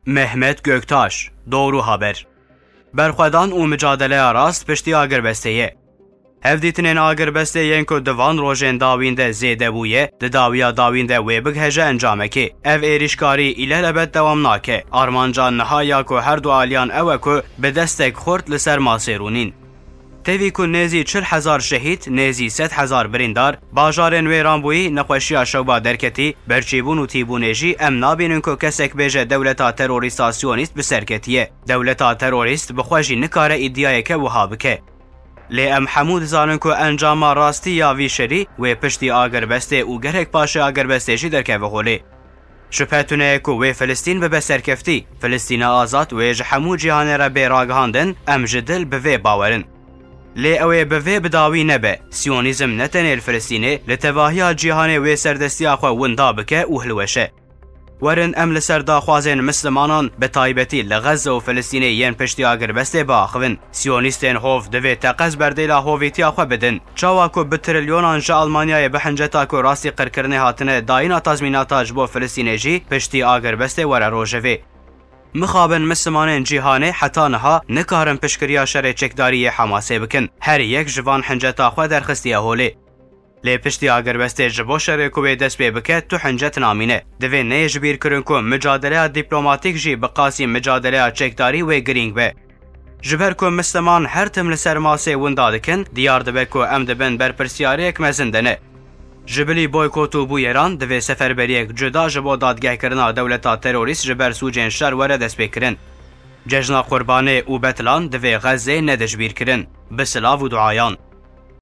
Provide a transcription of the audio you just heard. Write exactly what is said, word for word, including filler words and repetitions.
Mehmet Göktaş, Doğru Haber. Berxwedan û micadeleya rast piştî agirbestê ye. Hevdîtinên agirbestê yên ku di van rojên dawîn de zêde bûye, di dawiya dawîn de wê bigheje encamekê. Ev êrîşkarî îlelebet dewam nake. Armanca niha ya ku her du aliyan ew e ku bi destek xurt li ser masê rûnîn. Tevî ku nêzî çil hezar şehîd, nêzî sed hezar birîndar, bajarên wêranbûyî, nexweşiya şewba derketî, birçîbûn û tîbûnê jî em nabînin ku kesek bêje dewleta terorîsta siyonîst bi ser ketiye. Dewleta terorîst bi xwe jî nikare îdiayeke wiha bike. Lê em hemû dizanin ku encama rastî ya vî şerî wê piştî agirbestê û gelek paşê agirbestê jî derkeve holê. Şüphe tune ye ku wê Filistîn bibe serkeftî. Filistîna azad wê ji hemû cîhanê re bê ragihandin, em ji dil bi vê bawer in. Lê ew ê bi vê bi dawî nebe. Siyonîzm ne tenê li Filistînê, li tevahiya cîhanê wê serdestiya xwe winda bike û hilweşe. Werin em li ser daxwazên Mislimanan, bi taybetî li Xezze û Filistînê yên piştî agirbestê biaxivin. Siyonîstên hov divê teqez berdêla hovîtiya xwe bidin. Çawa ku bi trilyonan ji Almanyayê bi hinceta ku rastî qirkirinê hatine dayîna tazmînata ji bo Filistînê jî piştî agirbestê were rojevê. Mixabin Mislimanên cîhanê heta niha nikarin piştgiriya şerê çekdarî yê Hamasê bikin. Her yek ji van hinceta xwe derxistiye holê. Lê piştî agirbestê ji bo şerê ku wê dest pê bike tu hincet namîne. Divê neyê ji bîr kirin ku micadeleya dîplomatîk jî bi qasî micadeleya çekdarî wê girîng be. Ji ber ku Misliman her tim li ser masê winda dikin, diyar dibe ku em di bin berpirsiyariyek mezin de ne. Ji bilî boykot û bûyeran divê seferberiyek cuda ji bo dadgehkirina dewleta terorîst ji ber sûcên şer were destpêkirin. Cejna Qurbanê û Betlan divê Xezzê nede ji bîr kirin. Bi silav û duayan.